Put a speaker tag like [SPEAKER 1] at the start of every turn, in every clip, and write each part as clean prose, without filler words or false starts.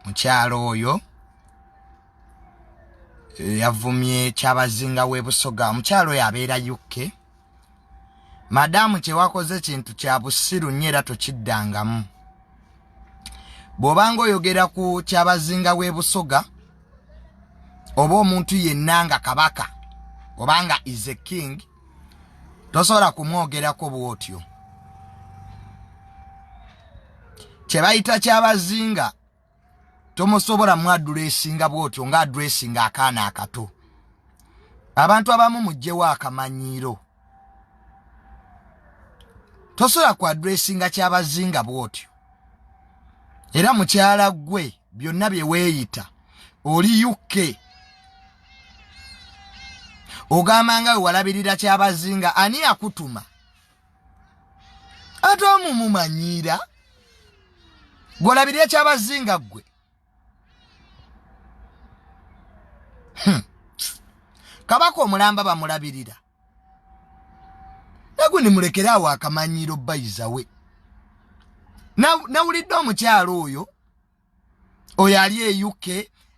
[SPEAKER 1] Mukyalo oyo yavumye Kyabazinga w'e Busoga. Omukyalo oyo abeera UK. Madamu, kyewakoze kintu kya busiru nnyo era tokiddangamu. Bw'obanga oyogera ku Kyabazinga w'e Busoga oba omuntu yenna nga kabaka oba nga is a king, tosobola kumwogerako bw'otyo. Kye bayita Kyabazinga tomusobola mu addressinga bw'otyo nga addressinga akaana akato. Abantu abamu mugyewo akamanyiiro. Tosobola ku addressinga Kyabazinga bw'otyo. Era mukyala ggwe, byonna bye weeyita, oli UK, ogamba nga we walabirira Kyabazinga, ani yakutuma? Ate omu mumanyiira gwolabirira Kyabazinga ggwe. Kabaka omulamba bamulabirira nagwe nimulekere awo akamanyiiro. Bayizawe nawulidde omukyalo oyo, oyo ali e UK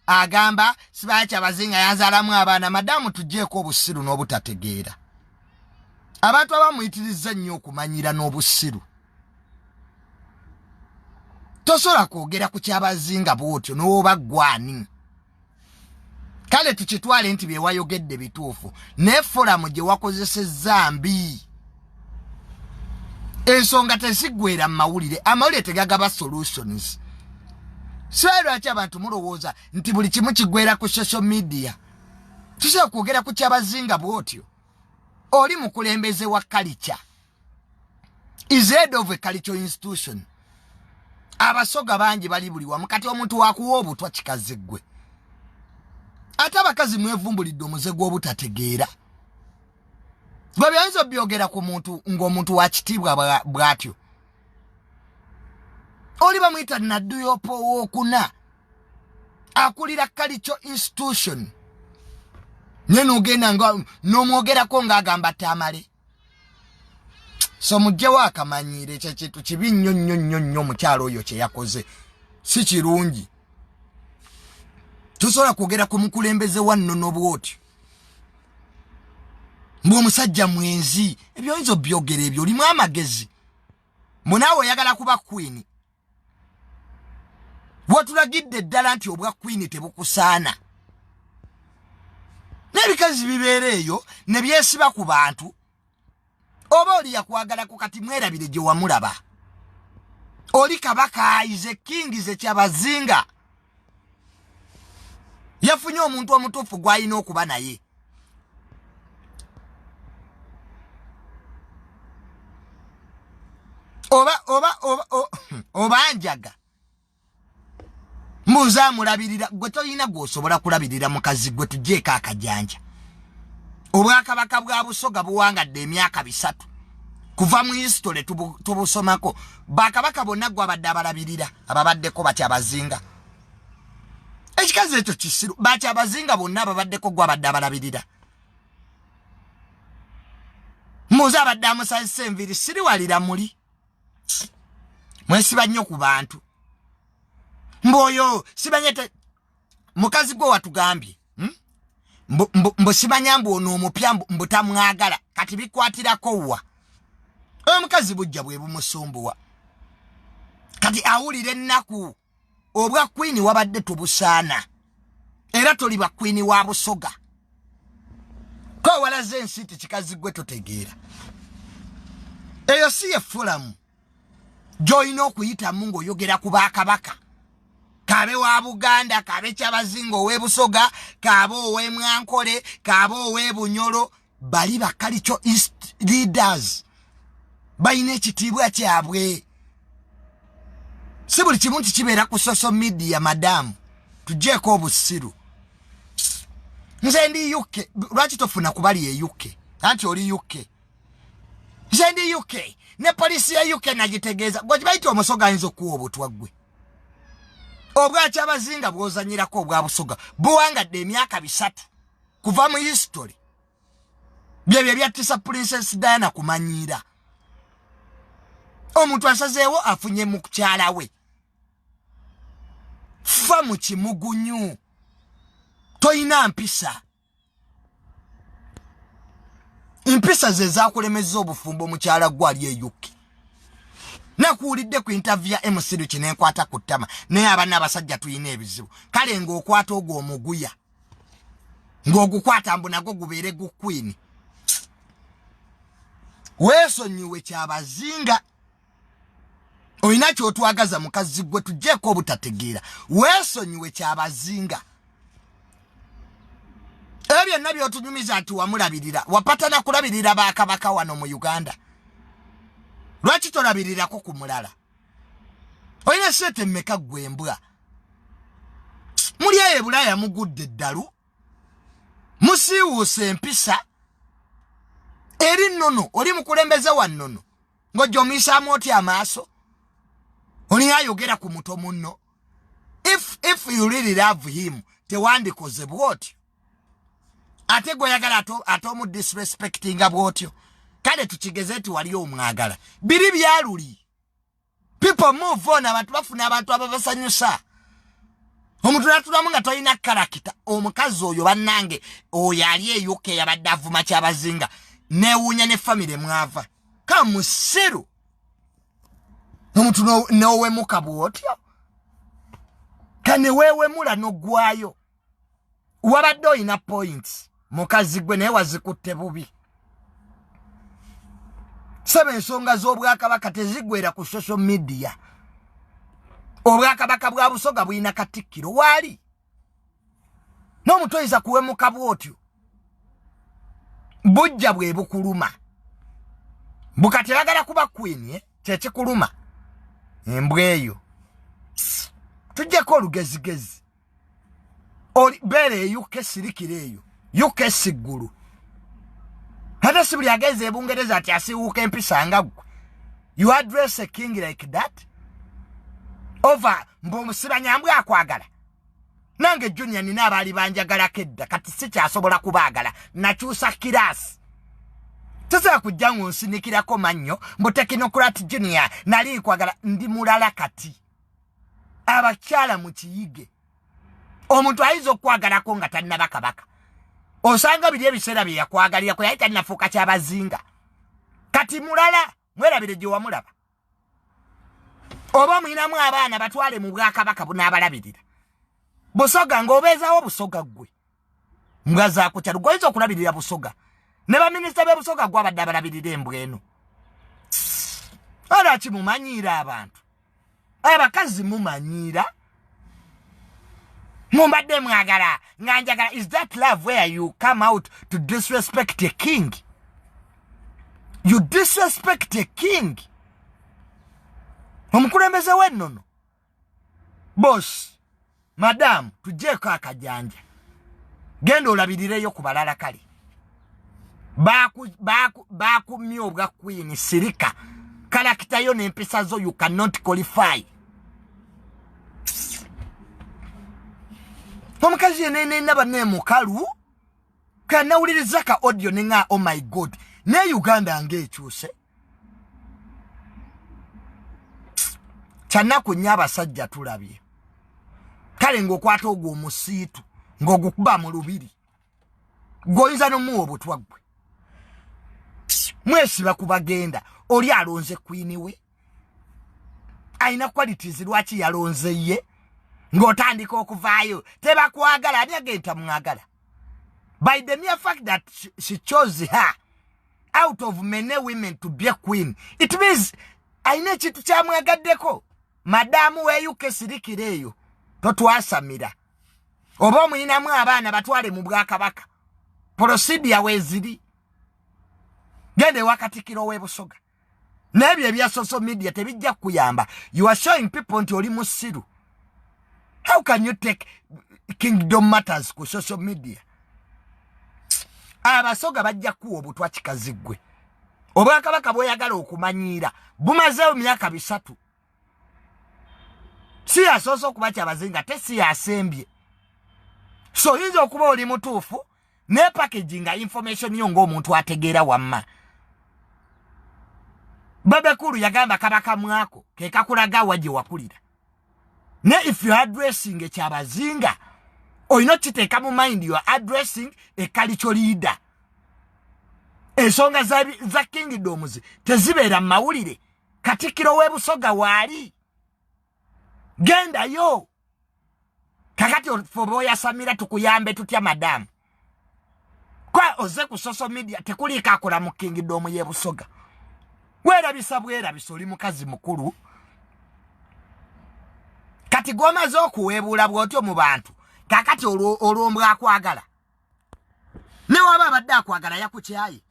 [SPEAKER 1] agamba sibakyabazinga yanzaalamu abaana. Madamu, tugyeko obusiru n'obutategeera. Abantu abamuyitiriza nnyo okumanyira n'obusiru. Tosobola kwogera ku Kyabazinga bwotyo n'oba gwani. Kale tukitwale nti byewayogedde bituufu, naye forum gye wakozesezza mbi. Ensonga teziggwera mu mawulire. Amawulire tegagaba solutions. Sibaye lwaki abantu mulowooza nti buli kimu kiggwera ku social media? Tusobola kwogera ku Kyabazinga bwotyo. Oli mukulembeze wa culture, is head of a cultural institution. Abasoga bangi bali buli wamu. Kati omuntu wakuwa obutwa kikazi ggwe. Ate abakazi mwevumbulidde omuze gw'obutategeera. Gwe byayinza obyogera ku muntu ng'omuntu wa kitiibwa bw'atyo. Oli bamuyita Nadduyopo owokuna, akulira cultural institution, naye nogenda nga n'omwogerako ng'agamba tamale. So mugyewo akamanyiiro. Ekyo kintu kibi nnyo nnyo nnyo nnyo. Omukyalo oyo kye yakoze si kirungi. Tosobola kwogera ku mukulembeze wa nnono bwotyo, mbu omusajja mwenzi. Ebyo oyinza obyogera? Ebyo olimu amagezi? Munaawe oyagala kuba queen, watulagidde ddala nti obwa queen tebukusaana. N'ebikazi bibeera eyo ne byesiba ku bantu. Oba oli yakwagalako, kati mwerabire gye wamulaba. Oli kabaka, is a king, is a Kyabazinga. Yafunye omuntu omutuufu gw'alina okuba naye. Oba oba oba oba njaga mbuuza amulabirira. Gwe tolina gweosobola kulabirira mukazi gwe. Tugyeko akajanja. Obwakabaka bwa Busoga buwangadde emyaka 300 kuva mu history tubusomako. Bakabaka bonna gwe abadde abalabirira ababaddeko Bakyabazinga? Ekikazi ekyo kisiru. Bakyabazinga bonna ababaddeko gwe abadde abalabirira? Muze abadde amusazisa enviiri. Siriwalira muli mwesiba nnyo ku bantu. Mboyo sibanye mukazi gwe watugambye, Mbu simanya mbu ono omupya mbu tamwagala. Kati bikwatirako wa? Omukazi bujja bwe bumusumbuwa. Kati awulira ennaku. Obwa queen wabadde tubusaana, era toli ba queen wa Busoga. Ko walaze ensi nti kikazi gwe totegeera. Eyo si ye forum gy'olina okuyitamu ng'oyogera ku bakabaka, kabe wa Buganda, kabe Kyabazinga ow'ebusoga, kabe ow'emwankole, kabe ow'ebunyolo. Bali ba cultural leaders, balina ekitiibwa kyabwe. Si buli kimu nti kibeera ku social media. Madamu, tugyeko obusiru. Nze ndi UK. Lwaki tofuna kubali e UK? Anti oli UK. Nze ndi UK, ne poliisi ya UK nagitegeeza. Gwe kibayita Omusoga ayinza okuwa obutwa ggwe. Obwakyabazinga bwozanyirako obwa Busoga buwangadde emyaka 300 kuva mu history. Byebyo ebyattisa Princess Diana kumanyiira. Omuntu asazeewo afunye mukyala we. Fa mu kimugunyu, toyina mpisa. Empisa ze zakulemezza obufumbo. Mukyala gwe ali eyuki, nakuwulidde ku interview ya MC Luki nenkwata ku ttama, naye abaana abasajja tulina ebizibu. Kale ng'okwata ogwo omuguya ng'ogukwata mbu nagwo gubeere gu queen. Weesonyiwe Kyabazinga, olina kyotwagaza mukazi gwe, tugyeko obutategeera. Weesonyiwe Kyabazinga. Ebyo byonna byotunyumiza nti wamulabirira, wapatana kulabirira bakabaka wano mu Uganda, lwaki tolabirirako ku mulala? Olina sente mmeka ggwe embwa? Muli eyo ebulaaya mugudde eddalu, musiiwuusa empisa eri nnono. Oli mukulembeze wa nnono, ng'ojja omuyisaamu otya amaaso? Oli ayogera ku muto munno. If you really love him, tewandikoze bwotyo. Ate gweyagala ate omu disrespectinga bwotyo. Kale tukigeze nti wali omwagala, biri byaluli. People move on, abantu bafuna abantu ababasanyusa. Omuntu natulamu nga tolina character. Omukazi oyo bannange, oyo ali eyuka eyabadde avuma Kyabazinga, newuunya ne famire mwava. Kamusiru, omuntu nowemuka bwotyo, kaneweewemula nogwayo. Wabadde olina points mukazi gwe, naye wazikutte bubi. Saba ensonga z'obwakabaka tezigwera ku social media. Obwakabaka bwa Busoga bulina katikkiro waali n'omuntu oyinza kuwemuka bwotyo? Bujja bwe bukuluma bukati oyagala kuba queen, eh? Kyekikuluma embwa eyo. Tujjeko olugezigezi. Beera eyuka esirikira eyo yuka esiggulu. Ate si buli agenza ebungereza ati asiiwuuka empisa nga ggwe. You address a king like that over mbu omusibanyambwe akwagala. Nange Junior nina abaali banjagalako edda, kati sikyasobola kubaagala, nakyusa class. Tosobola kujja ngonsinikirako mannyo mbu Technocrat Junior nali nkwagala. Ndi mulala kati. Abakyala mukiyige, omuntu ayinza okukwagalako nga tannaba kabaka. Osanga biri ebiseera bye yakwagalirako yali tannafuuka Kyabazinga. Kati mulala, mwerabire gye wamulaba. Oba omuyinamu abaana, batwale mu bwakabaka bunaabalabirira. Busoga ng'obeezawo Busoga ggwe nga zakukyalo gwoyinza okulabirira Busoga ne baminisita b'e Busoga gwe abadde abalabirira embwa eno. Alaki mumanyiira abantu, abakazi mumanyiira. Mumbadde mwagala nga njagala. Is that love where you come out to disrespect a king? You disrespect a king, omukulembeze w'ennono. Boss madamu, tugyeko akajanja, genda olabirireyo ku balala. Kale bakumya obwa queen, sirika. Character yo n'empisa zo, you cannot qualify. Omukazi yenenena banne mukalu kanawuliriza ka audio nenga, oh my God, ne Uganda ng'ekyuse. Kyanaku nnyo, abasajja tulabye. Kale ng'okwata ogwo omusiitu ng'ogukuba mu lubiri, gweoyinza nomuwa obutwa. Ggwe mwesiba ku bagenda. Oli alonze queen we, alina qualities lwaki yalonze ye, ng'otandika okuvaayo tebakwagala. Ani agenda mwagala? By the mere fact that she chose her out of many women to be a queen, it means alina ekintu kyamwagaddeko. Madamu weyuka, esirikira eyo, totwasamira. Oba omuyinamu abaana, batwale mu bwakabaka, procedure weeziri. Genda ewa katikiro w'ebusoga. N'ebyo ebya social media tebijja kukuyamba. You are showing people nti oli musiru. How can you take kingdom matters ku social media? Abasoga bajja kuwa obutwa kikazi ggwe. Obwakabaka bweyagala okumanyiira bumazeewo myaka 3. Si yasoose okuba Kyabazinga, te si yasembye. So oyinza okuba oli mutuufu ne packaging nga information yo ng'omuntu ategeera. Wamma Babekulu yagamba kabaka mwako ke kakulaga wa gye wakulira. Ne if you addressing ekyabazinga, olina okiteeka mu mind you are addressing a cultural leader. Ensonga za kingdoms tezibeera mu mawulire. Katikkiro w'ebusoga waali, gendayo. Kakati fe oba oyasamira, tukuyambe tutya, madamu? Kwa oze ku social media, tekuliiko akola mu kingdom y'ebusoga. Weerabisa bwerabisa, oli mukazi mukulu. Kati gwomaze okuweebuula bw'otyo mu bantu, kakati olwombw akwagala, ne waba abadde akwagala yakukyaye,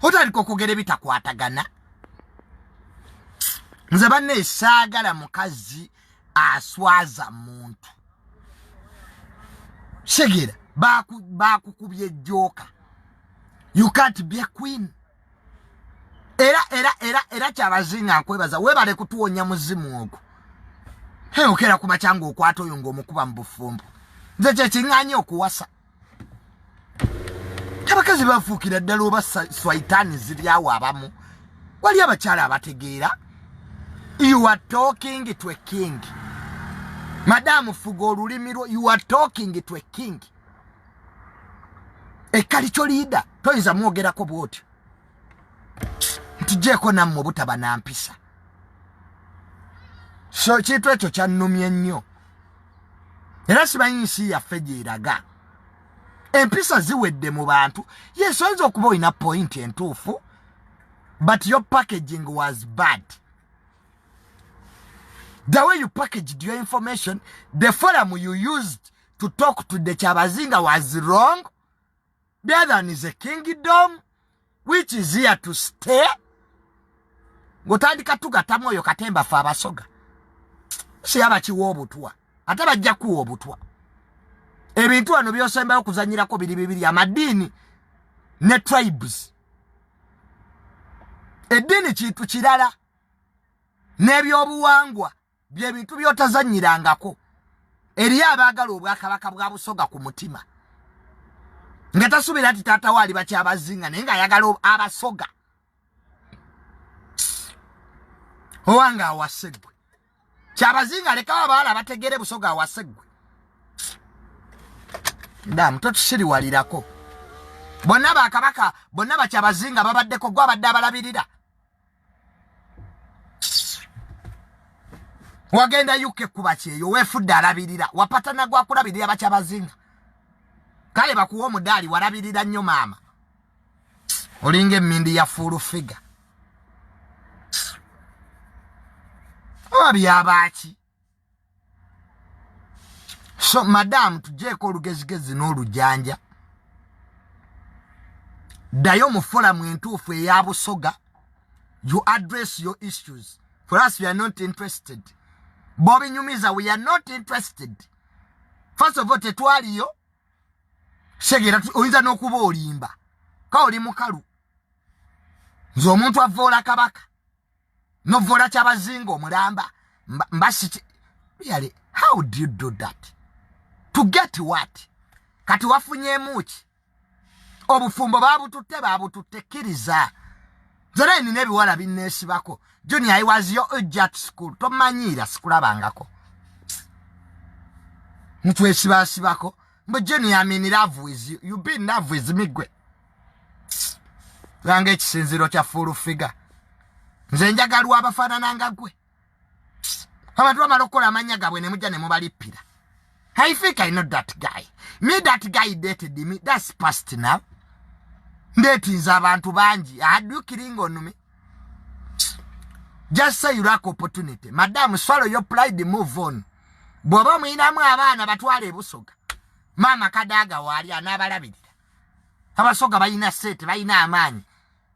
[SPEAKER 1] otandika okwogera ebitakwatagana. Nze banne saagala mukazi aswaza muntu. Segera bakukubye ejjooka. You can't be a queen. Era era era era kyabazinga, nkwebaza, webale kutuwonya muzimu ogwo. He, okera kumakya nga okwata oyo ng'omukuba mu bufumbo. Nze kyekiŋŋanye okuwasa. Abakazi bafuukira ddala oba swaitaani ziryawo. Abamu wali abakyala abategeera. You are talking to a king, madamu. Fuga olulimi lwo. You are talking to a king, a cultural leader. Toyinza mwogerako bwotyo. Ntugyeko nammwe obutaba nampisa. So kintu ekyo kyannumye nnyo, era simanyi nsi yaffe gyeraga. Empisa ziwedde mu bantu. Yes, oyinza okuba olina point entuufu, but your packaging was bad. The way you packaged your information, the forum you used to talk to the Kyabazinga was wrong. The other one is a kingdom which is here to stay. Ng'otandika tugatamu oyo katemba. Fe Abasoga si abakiwa obutwa, ate bajja kuwa obutwa. Ebintu wano byosembayo okuzanyirako biri bibiri: amadiini ne tribes. Eddiini kintu kirala, n'ebyobuwangwa byebintu byotazanyirangako. Eriyo abaagala obwakabaka bwa Busoga ku mutima, nga tasuubira nti taata we ali bakyabazinga, naye ng'ayagala Abasoga. Owange, awase ggwe kyabazinga, lekawo abawala bategeere Busoga. Awase ggwe damu, totusiriwalirako. Bonna bakabaka, bonna bakyabazinga babaddeko, gwe abadde abalabirira. Wagenda UK kuba kyeyo, weefudde alabirira, wapatana gwakulabirira bakyabazinga. Kale bakuwa omudaali, walabirira nnyo maama. Olinga emindi ya full figure. Oba byabaaki? So madamu, tugyeko olugezigezi n'olujanja. Ddayo mu forum entuufu eya Busoga, you address your issues. For us, we are not interested. Bobinyumiza, we are not interested. First of all, tetwaliyo. Segera oyinza n'okuba olimba ka oli mukalu. Nze omuntu avoola kabaka novola kyabazinga omulamba, mbasiki. Really, how do you do that? To get what? Kati wafunyemu ki? Obufumbo babututte, babututte, kkiriza. Nze naye nina ebiwala binneesibako. Junior, I was your age at school. Tomanyiira, sikulabangako. Ntwesibasibako mbu Junior, I'm in love with you. You be in love with me? Gwe langa ekisinziro kya full figure. Nze njagalwa abafaanananga gwe. Abantu bamala okukola amannya gaabwe ne mujja ne mubalippira. I think I know that guy. Me, that guy dated me. That's past now. Ndetinze abantu bangi. Are you killing on me? Just say you lack opportunity. Madam, swallow your pride, move on. Bw'oba muyinamu abaana, batwale ebusoga. Maama Kadaaga waali anaabalabirira. Abasoga balina ssente, balina amaanyi.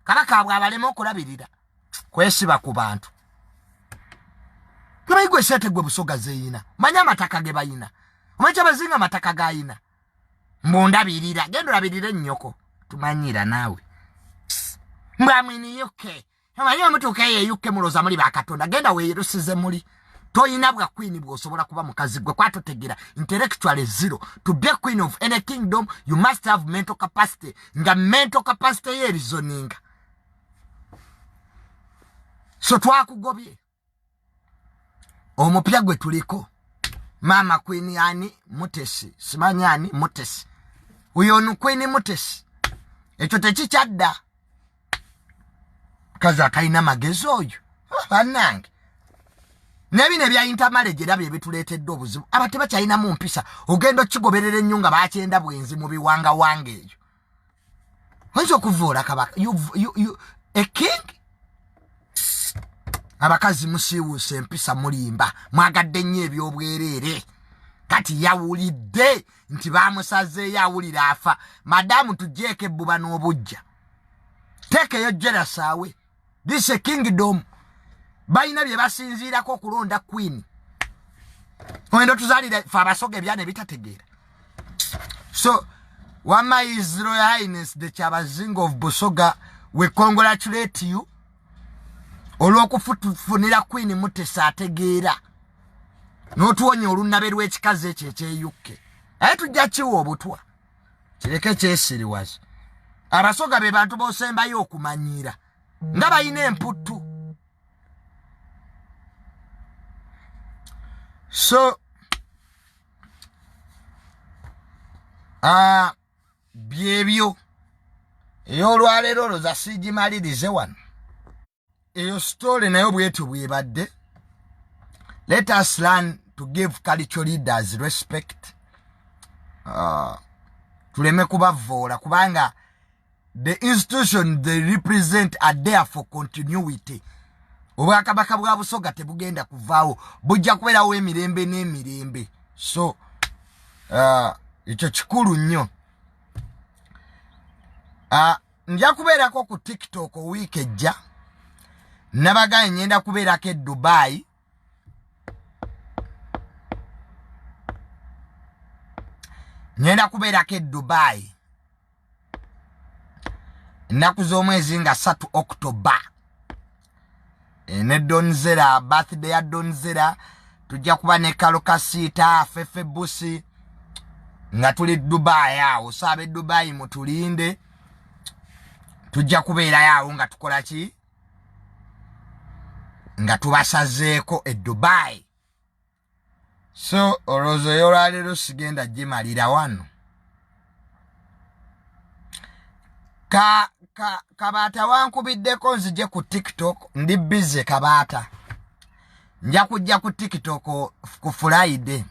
[SPEAKER 1] Kabaka bw'abalema okulabirira, kwesiba ku bantu. Tebayigwa esente gwe Busoga zeyina. Manyi amataka ge bayina. Omanyi kyabazinga amataka gayina. Mbundabirira, genda olabirire ennyoko. Tumanyira naawe. Mbwamwini UK. Omanyi omutuuka eyo e UK mulowooza muli bakatonda. Genda weerusize muli. Toyina bwa queen bw'osobola kuba mukazi gwe kwatotegera intellectually zero. To be a queen of any kingdom, you must have mental capacity. Nga mental capacity ye reasoning. So twakugobye. Omupya gwe tuliko maama Queen ani Mutesi, simanyi ani Mutesi, oyo ono Queen Mutesi, ekyo tekikyadda. Kazi atalina magezi oyo, bannange. Nebino ebya intermarriage era bye bituleetedde obuzibu. Aba tebakyalinamu mpisa, ogenda okigoberera ennyo nga bakyenda bwenzi mu biwangawanga. Eyo oyinza okuvuula kabaka, a king. Abakazi musiiwuusa empisa, mulimba, mwagadde nnyo ebyobwereere. Kati yawulidde nti bamusazeeyo, awulira afa. Madamu, tugyeko ebbuba n'obujja, teekeyo jerasaawe. This a kingdom, balina bye basinziirako okulonda queen. Ogenda otuzaalira fe Abasoga ebyana ebitategeera. So wama, His Royal Highness the Kyabazinga of Busoga, we congratulate you olw'okufunira Queen Mutesa ategeera n'otuwonya olunnabe lw'ekikazi ekyo ekyeyukke. Aye tujja kiwa obutwa, kireke kyesiriwaza. Abasoga be bantu bosembayo okumanyiira nga balina emputtu. So byebyo ey'olwaleero. Olowooza siigimalirize wano eyo story, nayo bwetyo bwebadde. Let us learn to give cultural leaders respect, tuleme kubavoola, kubanga the institution they represent are there for continuity. Obwakabaka bwa Busoga tebugenda kuvaawo, bujja kubeerawo emirembe n'emirembe. So ekyo kikulu nnyo. Nja kubeerako ku TikTok wiiki ejja. Nabagaye ngenda kubeerako e Dubai. Ngenda kubeerako e Dubai ennaku z'omwezi nga 3 October, ne Donzera, birthday ya Donzera. Tujja kuba ne Kalokasiita Fefe Busi nga tuli Dubai awo. Saaba e Dubai mutulinde, tujja kubeerayo awo nga tukola ki, nga tubasazeeko e Dubai. So olowooza ey'olwaleero sigenda gimalira wano. Ka ka Kabaata wankubiddeko nzije ku TikTok, ndi busy. Kabaata, nja kujja ku TikTok ku Friday.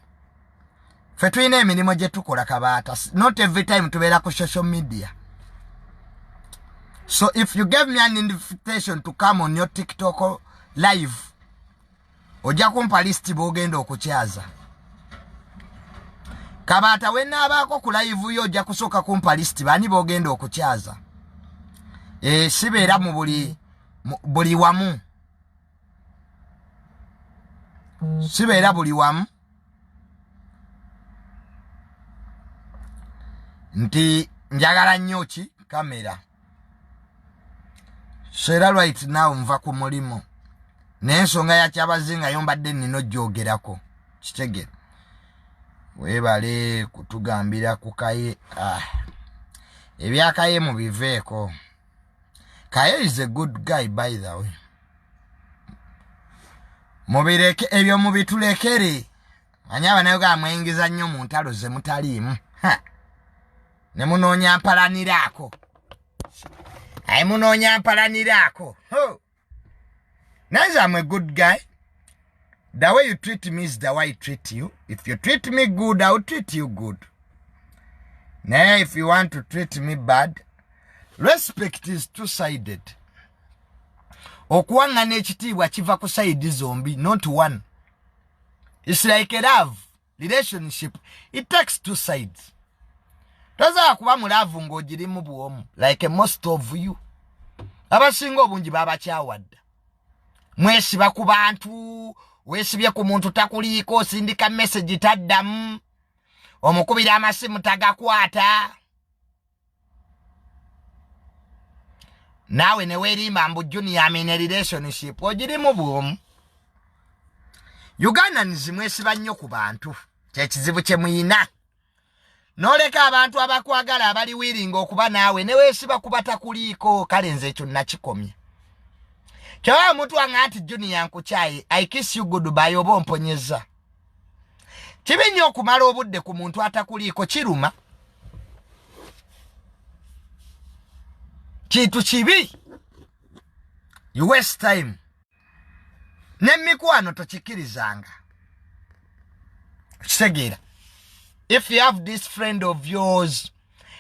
[SPEAKER 1] Ffe tulina emirimu gye tukola, Kabaata. Not every time tubeera ku social media. So if you gave me an invitation to come on your TikTok live, ojja kumpa list bwogenda okukyaza. Kabaata, wenaabaako ku live yo, ojja kusooka kumpa list bani bogenda okukyaza. E, sibeera mu buli wamu, sibeera buli wamu nti njagala nnyo ki kamera. So era right now nva ku mulimu, naye ensonga ya Kyabazinga yo mbadde nina ojjogerako. Kitegere, weebale kutugambira ku Kaye. Ah, ebyakaye mubiveeko. Kaye is a good guy, by the way. Mubireke ebyo, mubitulekere. Manyi abanayogaa mweyingiza nnyo mu ntalo ze mutaliimu ne munoonya mpalaniraako. Aye munoonya mpalaniraako. Naye I'm a good guy. The way you treat me is the way I treat you. If you treat me good, I will treat you good. Naye if you want to treat me bad, respect is two-sided. Okuwaŋŋana ekitiibwa kiva ku side zombi, not one. It's like a love relationship, it takes two sides. Tosobola kuba mu love ng'ogirimu bwomu like most of you. Abasinga obungi babakyawadda, mwesiba ku bantu. Weesibye ku muntu takuliiko, osindika message taddamu, omukubira amasimu tagakwata, naawe neweerimba mbu junior am in a relationship, ogirimu bwomu. Ugandans mwesiba nnyo ku bantu, kyekizibu kye muyina. N'oleka abantu abakwagala abali willing okuba naawe, neweesiba ku batakuliiko. Kale nze ekyo nakikomya. Kyaba omuntu wanga nti Junior nkukyaye, I kiss you goodbye, oba omponyeza. Kibi nnyo okumala obudde ku muntu atakuliiko, kiruma. Kintu kibi. You waste time. N'emikwano tokikirizanga. Kitegeera. If you have this friend of yours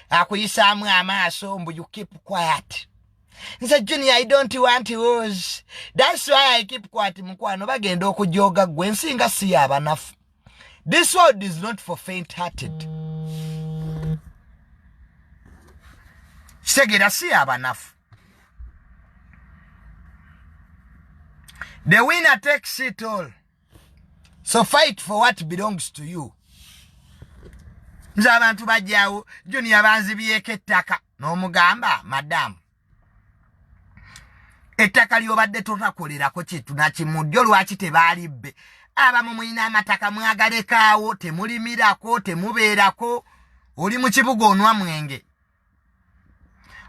[SPEAKER 1] akuyisaamu amaaso mbu you keep quiet. Nze Junior, I don't want yours. That's why I keep quiet. Mukwano bagenda okujooga ggwe, ensi nga si y'abanafu. This world is not for faint hearted. Kitegeera, si y'abanafu. The winner takes it all. So fight for what belongs to you. Nze abantu bajjawo Junior banzibyeko ettaka, n'omugamba madamu ettaka lyobadde totakolerako kintu nakimudyo, lwaki tebaalibbe? Abamu mulina amataka mwagalekaawo, temulimirako, temubeerako, oli mu kibuga onwa mwenge,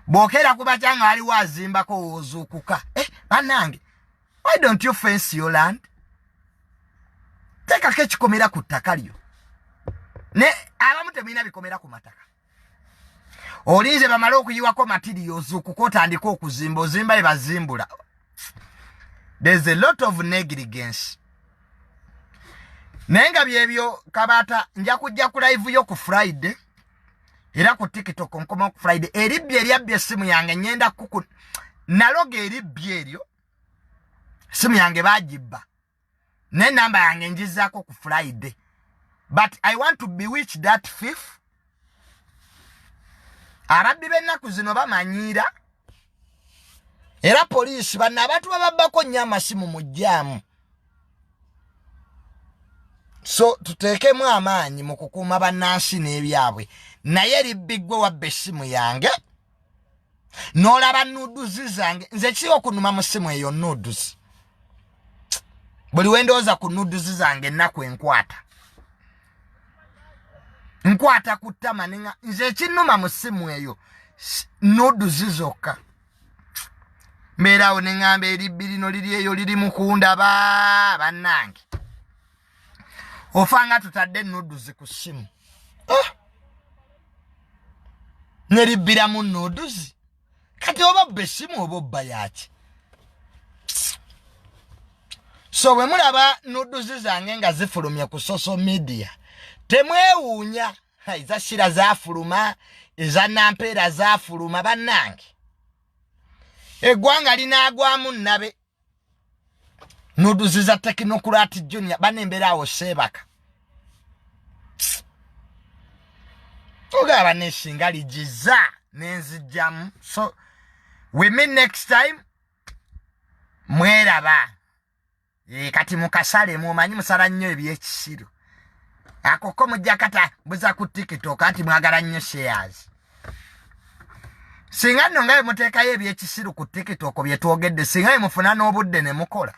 [SPEAKER 1] bw'okeera kuba nga waliwo azimbako woozuukuka. Bannange, why don't you fence your land? Teekako ekikomera ku ttaka lyo. Ne abamu temulina bikomera ku mataka, olinze bamale okuyiwako materials, ozuukuka otandika okuzimba, ozimba ebazimbula. There's a lot of negligence. Naye nga byebyo Kabaata, nja kujja ku live yo ku Friday, era ku TikTok nkoma ku Friday. Eribbi eryabbye essimu yange, ngenda kuku naloga eribbi eryo, essimu yange bagibba naye namba yange njizaako ku Friday, but I want to bewitch that thief. Ababbi b'ennaku zino bamanyiira, era poliisi banno abantu bababbako nnyo amasimu mu jjaamu. So tuteekemu amaanyi mu kukuuma bannansi n'ebyabwe. Naye libbiggwe wabba essimu yange n'olaba nudes zange, nze kiri okunuma mu ssimu eyo nudes. Buli wendowooza ku nudes zange ennaku enkwata, nkwata ku ttama nenga nze ekinnuma mu ssimu eyo nudes zokka. Mbeerawo neŋŋamba eribbi lino liri eyo liri mu kundaba. Bannange, ofa nga tutadde nudes ku ssimu, oh! Neribbiramu nudes. Kati oba bba essimu oba obba yaki? So bwe mulaba nudes zange nga zifulumye ku social media, temwewuunya. Eza Shira zafuluma, eza Nampeera zafuluma. Bannange, eggwanga linaagwamu nnabe. Nudes za Technocrat Junior bana, embeera awo seebaka ogaba nesinga ligiza nenzijjamu. So we meet next time, mweraba. Kati mukasale mumanyi musala nnyo ebyekisiru akoko, mujja kata buza ku TikTok anti mwagala nnyo shares. Singa nno nga bwemuteekayo ebyekisiru ku TikTok byetwogedde, singa bwemufuna n'obudde ne mukola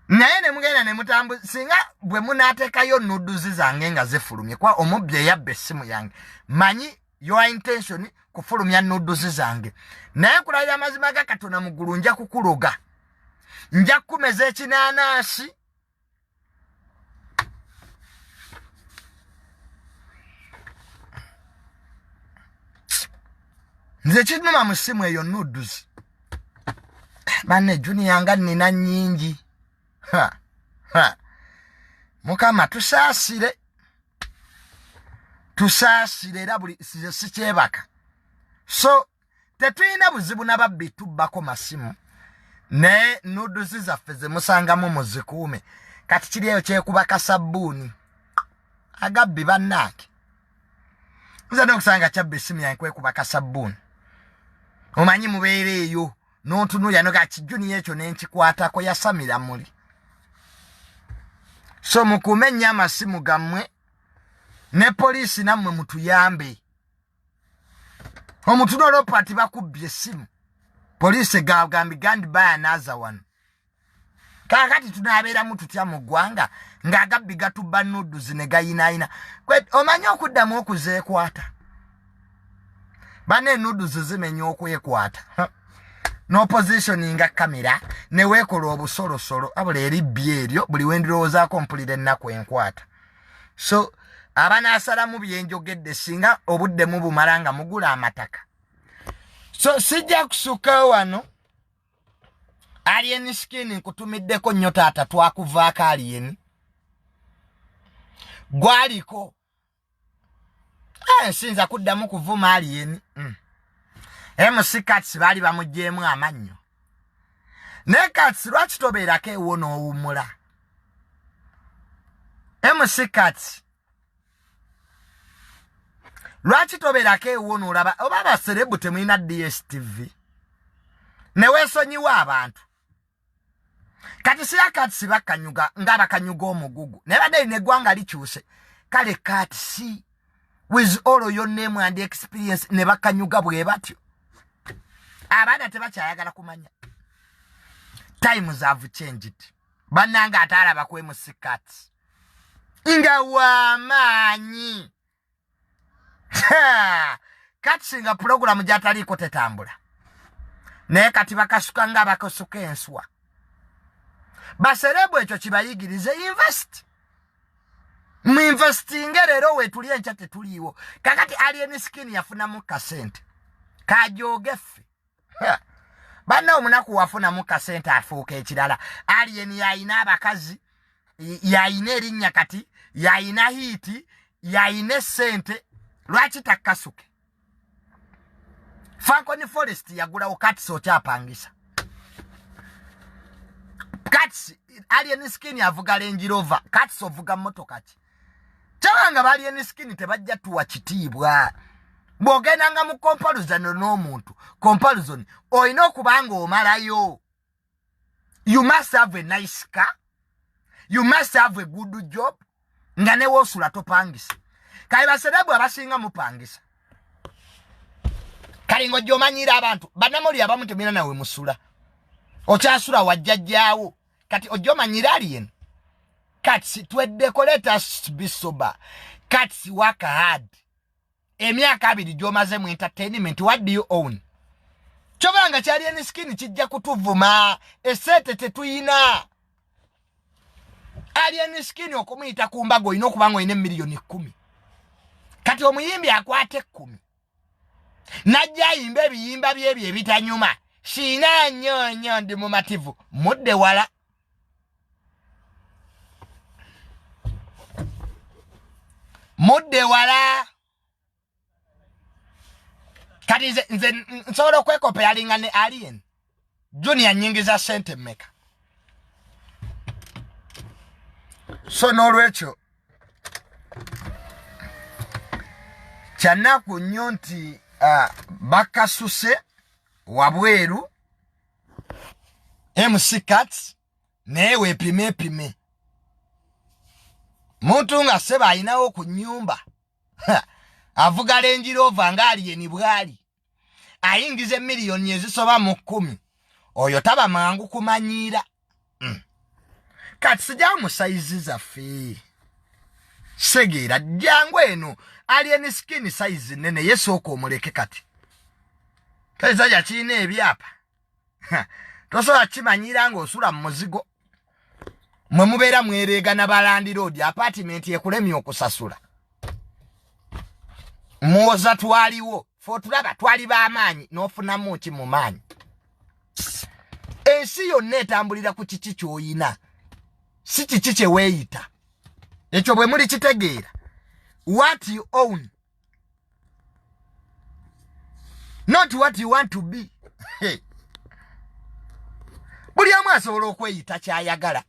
[SPEAKER 1] naye ne mugenda ne mutambu, singa bwe munaateekayo nudes zange nga zifulumye, kuba omubbi eyabba essimu yange manyi your intention kufulumya nudes zange, naye nkulayira amazima ga Katonda mu ggulu, nja kukuloga, nja kukumeza ekinaanaasi. Nze kinuma mu ssimu eyo nudes. Banne, Junior nga nnina nnyingi. Mukama tusaasire, tusaasire. Era buli sikyebaka, so tetulina buzibu nababbi tubbako masimu, naye nudes zaffe zemusangamu muzikuume. Kati kiri eyo kyekuba kasabbuuni agabbi. Bannange, nza nokusanga kyabba essimu yange kwekuba kasabbuuni. Omanyi mubeera eyo nontunulya noga kijuniya ekyo nenkikwatako yasamira muli. So mukuume nnyo amasimu gammwe, ne poliisi nammwe mutuyambe. Omutunolopa ati bakubbye essimu, poliisi egagambi gandi bayanaza wano. Kakati tunaabeeramu tutya mu ggwanga ng'agabbi gatubba nudes ne gayinaayina? Omanyi okuddamu okuzeekwata, bana enudes zimenya okwekwata. N'oppositioninga kamera ne weekola obusolosolo abula eribbi eryo buli wendirowoozaako mpulira ennaku enkwata. So abanaasalamu byenjogedde singa obudde mubumala nga mugula amataka. So sijja kusukka wano. Alien Skin nkutumiddeko nnyo taata, twakuvaako Alien gwaliko. Nsinza kuddamu kuvuma Alien. MC Kats baali bamuggyeemu amannyo. Naye Kats lwaki tobeerako ewo n'owummula? MC Kats lwaki tobeerako ewo n'olaba oba abaserebu temulina DSTV ne weesonyiwa abantu? Kati siya Kats bakanyuga ng'abakanyuga omugugu naye badde lino eggwanga likyuse. Kale Kats with all your name and experience ne bakanyuga bwe batyo, abaana tebakyayagala kumanya. Times have changed bannange. Ate alaba ku MC Kats nga wamaanyi. Kats nga pulogulamu gyataliiko tetambula, naye kati bakasuka nga bakasuka enswa. Baserebu ekyo kibayigirize, invest, muinvestinge leero wetuli, enkya tetuliiwo. Kakati Alien Skin yafunamu kasente kajoge ffe banna omunaku wafunamu kasente afuuka ekirala. Alien yayina abakazi, yayina erinnya, kati yayina hit, yayina esente, lwaki takkasuke? Falcon Forest yagulawo, Kats okyapangisa. Kats Alien Skin avuga Range Rover, Kats ovuga motoka ki? Kyabanga ba Alien Skin tebajja tuwa kitiibwa. Bw'ogendanga mu comparison n'omuntu, comparison olina okuba nga omalayo. You must have a nice car, you must have a good job, nga newoosula topangisa. Kale baserebu abasinga mupangisa, kale ng'ojja omanyira abantu bannamuli abamu temulina nawe musula, okyasula wajjajjaawo, kati ojja omanyira Alien. Kati tweddeko, let us be sober. Kati work hard. Emyaka 20 gy'omaze mu entertainment, what do you own? Kyobanga kyali Alien Skin kijja kutuvuma, esente tetuyina. Alien Skin okumuyita ku mbaga olina okuba nga olina emiliyoni 10. Kati omuyimbi akwata 10 najja ayimba ebiyimba byebyo ebitanyuma, siina nnyo nnyo ndi mumativu, mudde wala. Mudde wala. Kati nze nsobola okwekopeyalinga ne Alien Junior nyingiza sente mmeka? So n'olwekyo kyanaku nnyo nti bakasuse wabweru MC Kats, naye weepime epime muntu nga seba alinawo ku nnyumba, avuga Range Rover nga Alien bwali ayingiza emiliyoni ezisoba mu 10, oyo taba mangu kumanyiira. Kati sijjawo mu size zaffe, segeera jangu eno Alien Skin size nene yesooka omuleke. Kati kaisaja kirina ebyapa, tosobola kimanyira ng'osula mu muzigo mwe mubeera mwereegana balandiroodi, apartment ekulemye okusasula. Muwoza twaliwo fe otulaba twali b'amaanyi, n'ofunamu ki mu maanyi? Ensi yonna etambulira ku kiki ky'oyina, si kiki kye weeyita. Ekyo bwe muli kitegeera, what you own, not what you want to be. Buli omu asobola okweyita kyayagala.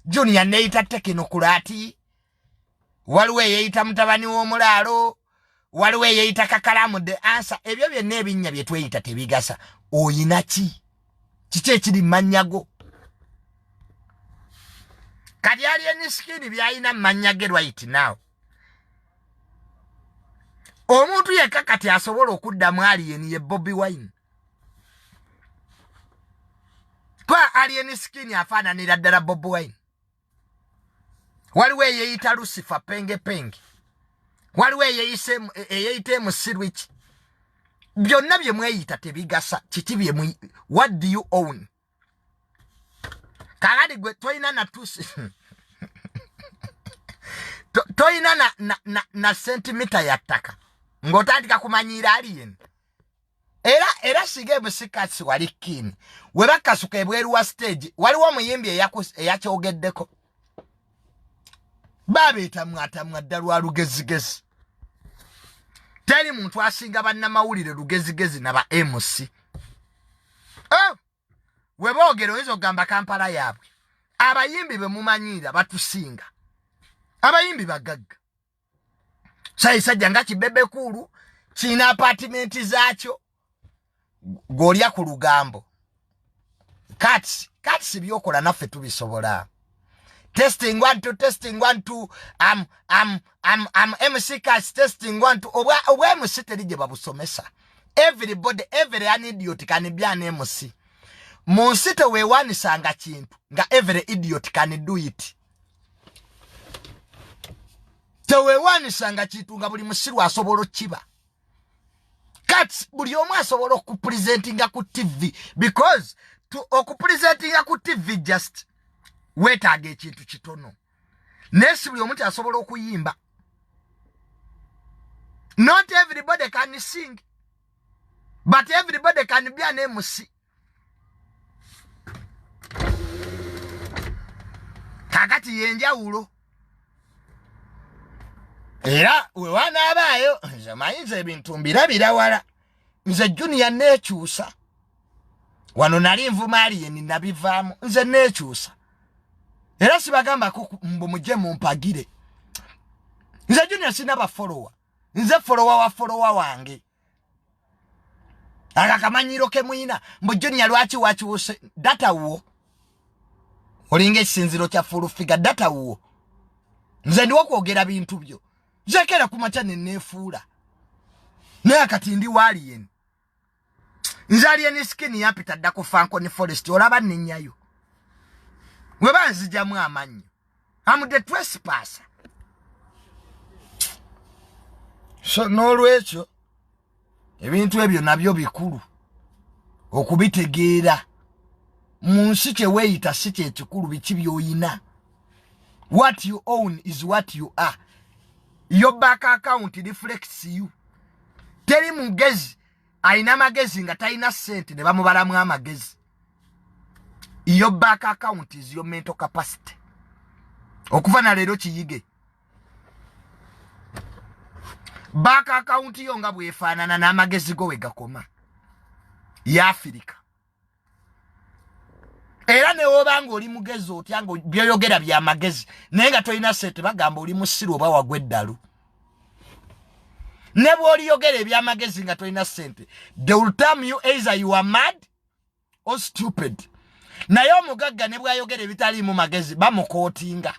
[SPEAKER 1] Junior neeyita technocrat, waliwo eyeyita mutabani w'omulaalo, waliwo eyeyita kakalamu the answer. Ebyo byonna ebinnya bye tweyita tebigasa. Oyina ki? Kiki ekiri mmannya go? Kati Alien Skin byalina mmannya ge right now, omuntu yekka kati asobola okuddamu Alien ye Bobi Wine, kwa Alien Skin afaananira ddala Bobi Wine. Waliwo eyeyita Lucifer penge penge, waliwo eyeyita emusirwiki. Byonna bye mweyita tebigasa. Kiki bye, what do you own? Kakati gwe tolina na tusi, toyina na sentimita ya ttaka ng'otandika kumanyiira alien. Era siga ebusikasi wali kini we bakasuka ebweru wa stage. Waliwo omuyimbi eyakyogeddeko, babeetamwatamwa dda lwa lugezigezi. Teri muntu asinga bannamawulire lugezigezi naba MC. Oh! We boogera oyinza okugamba Kampala yaabwe. Abayimbi be mumanyiira batusinga. Abayimbi bagagga. Sayisajja nga kibebekuulu kiina apatimenti zaakyo, gw'olya ku lugambo. Kati kati byokola naffe tubisobola. Testing one two, testing one two, am MC Kats, testing one two. Obwa MC teri gye babusomesa. Everybody, every an idiot can be an MC. Mu nsi teweewanisanga kintu nga every idiot can do it. Teweewanisanga kintu nga buli musiru asobola okkiba. Kati buli omu asobola okupresentinga ku TV, because okupresentinga ku TV just weetaaga ekintu kitono, naye si buli omu ti asobola okuyimba. Not everybody can sing, but everybody can be an MC. Kakati yenjawulo. Era wewanaabaayo, nze mayinza ebintu mbirabira wala. Nze Junior neekyusa. Wano nali nvuma alien, nabivaamu. Nze neekyusa, era sibagambako mbu mujje mumpagire. Nze Junior sina bafollower, nze follower wa follower wange. Akakamanyiro ke muyina mbu Junior lwaki wakiwuse data wo, olinga ekisinziro kya Full Figure. Data wo, nze ndiwo kwogera bintu byo. Nzekera kumakya neneefuula, naye kati ndi waalien. Nze alien skin yampita dda ku Fanconi Forest. Olaba nennyayo we banzijamu amannyo. Am the trespasser. So n'olwekyo ebintu ebyo nabyo bikulu okubitegeera. Mu nsi kyeweeyita si kyekikulu, biki by'oyina. What you own is what you are. Your bank account reflects you. Teri mugezi ayina magezi nga talina ssente ne bamubalamu amagezi. Your bank account is your mental capacity. Okuva na leero kiyige, bank account yo nga bwefaanana n'amagezi go we gakoma. Yaafirika era newoba nga oli mugezi otya, nga byoyogera byamagezi, naye nga tolina sente, bagamba oli musiru oba wagwa eddalu. Ne bwoliyogera ebyamagezi nga tolina sente, they will term you either you are mad or stupid. Naye omugagga ne bwayogera ebitaliimu magezi, bamukootinga.